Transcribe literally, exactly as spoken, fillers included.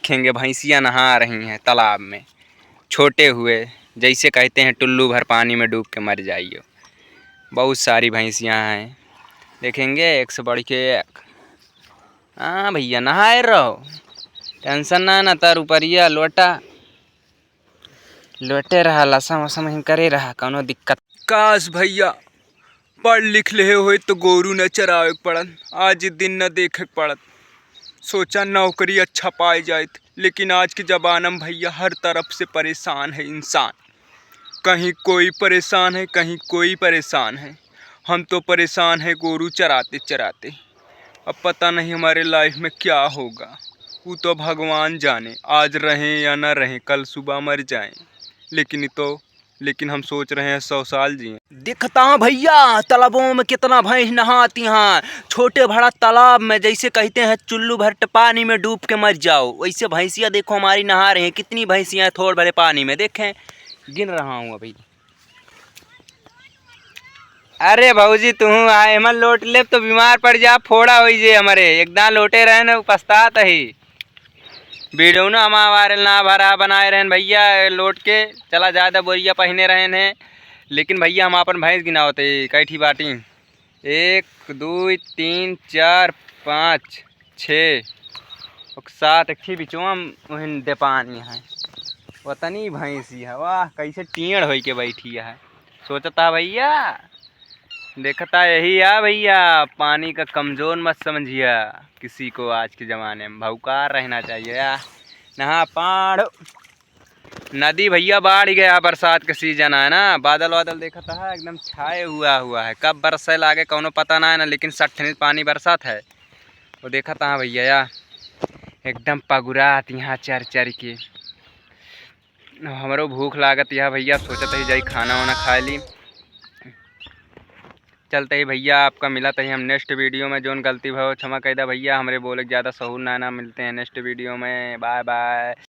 देखेंगे, भैंसिया नहा रही हैं तालाब में, छोटे हुए, जैसे कहते हैं टुल्लू भर पानी में डूब के मर जाइयो। बहुत सारी भैंसिया हैं, देखेंगे एक से बढ़ के एक। हाँ भैया, नहाए रहो, tension ना, ना तर उपरिया लोटा, लोटे रहा, लसम वसम ही करे रहा, कौनो दिक्कत। काश भैया, पढ़ लिख लेहे होइत तो गोरू न चरावे के पड़त, आज ई दिन न देखे के पड़त। सोचा नौकरी अच्छा पाए जाइत, लेकिन आज के जमाना में भैया हर तरफ से परेशान है इंसान। कहीं कोई परेशान है, कहीं कोई परेशान है। हम तो परेशान है गोरू चराते चराते। अब पता नहीं हमारे life में क्या होगा, वो तो भगवान जाने, आज रहें या ना रहें, कल सुबह मर जाएं। लेकिन ये तो, लेकिन हम सोच रहे हैं सौ साल जिएं। देखता हूँ भैया, तालाबों में कितना भैंस नहाती हैं, छोटे भरा तालाब में, जैसे कहते हैं चुल्लू भर ट-, पानी में डूब के मर जाओ, वैसे भैंसिया देखो हमारी नहा रही हैं। कितनी भैंसिया हैं थोड़ भरे पानी में, देखें, गिन रहा हूँ अभी। अरे भौजी, तुहूँ आए, एमन लोट लेब तो बीमार पड़ जा, फोड़ा होई जे हमरे। एक दान लोटे रहेन, उ पछतात ही। वीडियो ना हमार viral ना भरा बनाए रहेन भैया, लोट के चला ज्यादा बोरिया पहिने रहेन है। लेकिन भैया, हम आपन भैंस गिनावत ही, कई ठी बाटी? एक, दुई, तीन, चार, पाँच, छः, और सात, एक ठी बिचवा में ओहिन दे पानी है। वतनी भैंसी है, वाह, कैसे टेढ़ होई के बैठी है। सोचता भैया, देखता यही आ भैया, पानी का कमजोर मत समझिया किसी को। आज के जमाने में भौकाल रहना चाहिए या नहा पाड़। नदी भैया बाढ़ गया, बरसात का season है ना, बादल वादल देखता है एकदम छाए हुआ हुआ है, कब बरसे लागे कौनो पता ना है ना, लेकिन सठनी पानी बरसात है। वो देखता है भैया या एकदम पगुरात यहाँ चर चर के। हमरो भूख लागत यहाँ भैया, सोचत ही जाई खाना वाना खाए ली। चलते ही भैया, आपका मिलत ही हम next वीडियो में। जौन गलती भयो क्षमा कई दा भैया, हमरे बोले के ज्यादा सहूर ना, ना। मिलते हैं next वीडियो में, bye bye।